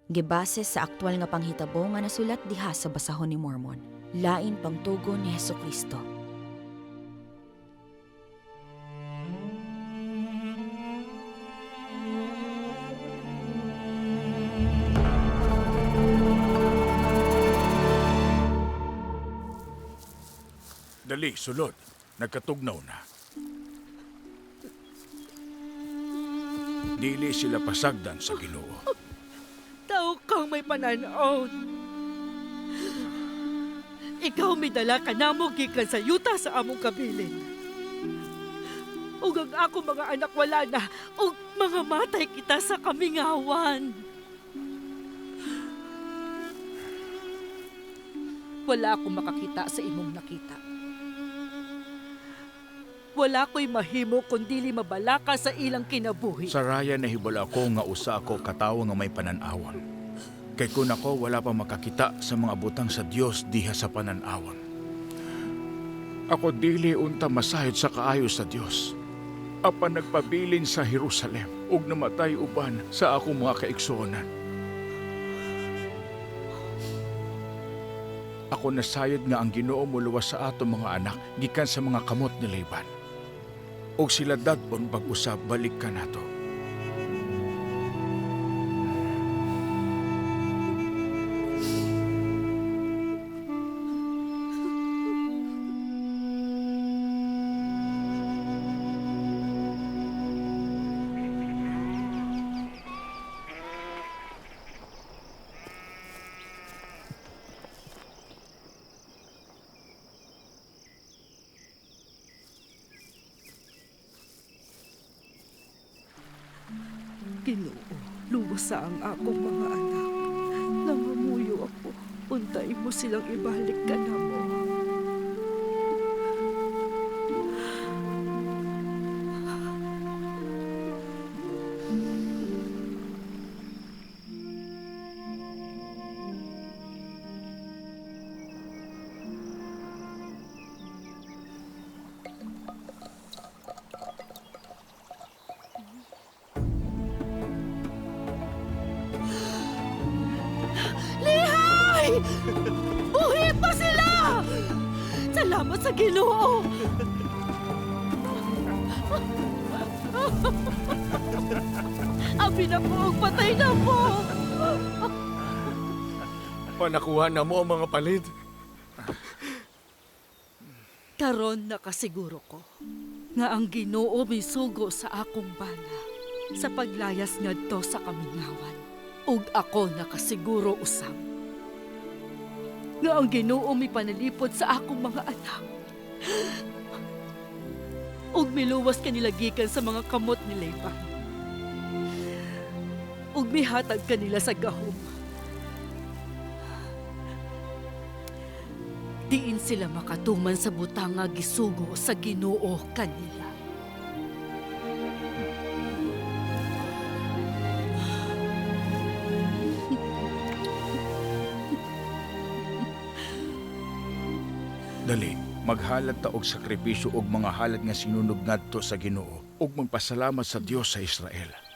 Gibase sa aktwal nga panghitabo nga nasulat diha sa basahon ni Mormon. Lain pangtugon ni Hesukristo. Dali, sulod. Nagkatugnaw na. Dili sila pasagdan sa Ginoo. Tao kang may pananaon. Ikaw may dala ka namo gikan sa yuta sa among kabilin. Ug ang ako mga anak wala na, ug mga matay kita sa kamingawan. Wala akong makakita sa imong nakita. Wala ko'y mahimo kundili mabalaka sa ilang kinabuhi. Sa raya nahibalo ako nga usa ako katawo nga may panan-awon. Kay kun ako wala pa makakita sa mga butang sa Dios diha sa panan-awon. Ako dili unta masahid sa kaayo sa Dios. Apan nagpabilin sa Jerusalem ug namatay uban sa akong mga kaigsuonan. Ako nasayod nga ang Ginoo moluwas sa ato mga anak gikan sa mga kamot ni Laban. Og sila dad-on pag-usab balik kanato. Ginoo, luwasa ang akong mga anak. Nangamuyo ako. Untay mo silang ibalik ka na mo. Lihay! Buhi pa sila! Salamat sa Ginoo! Abi na po, og patay na po! Panakuha na mo ang mga palit. Karon nakasiguro ko nga ang Ginoo misugo sa akong bana sa paglayas ngadto sa kamingawan. Ug ako nakasiguro usab nga ang Ginoo mipanalipod sa akong mga anak. Ug miluwas kanila gikan sa mga kamot ni Laban. Ug mihatag kanila sa gahom. Diin sila makatuman sa butang nga gisugo sa Ginoo kanila. Dali, maghalad ta og sakripisyo og mga halad nga sinunog ngadto sa Ginoo ug magpasalamat sa Dios sa Israel.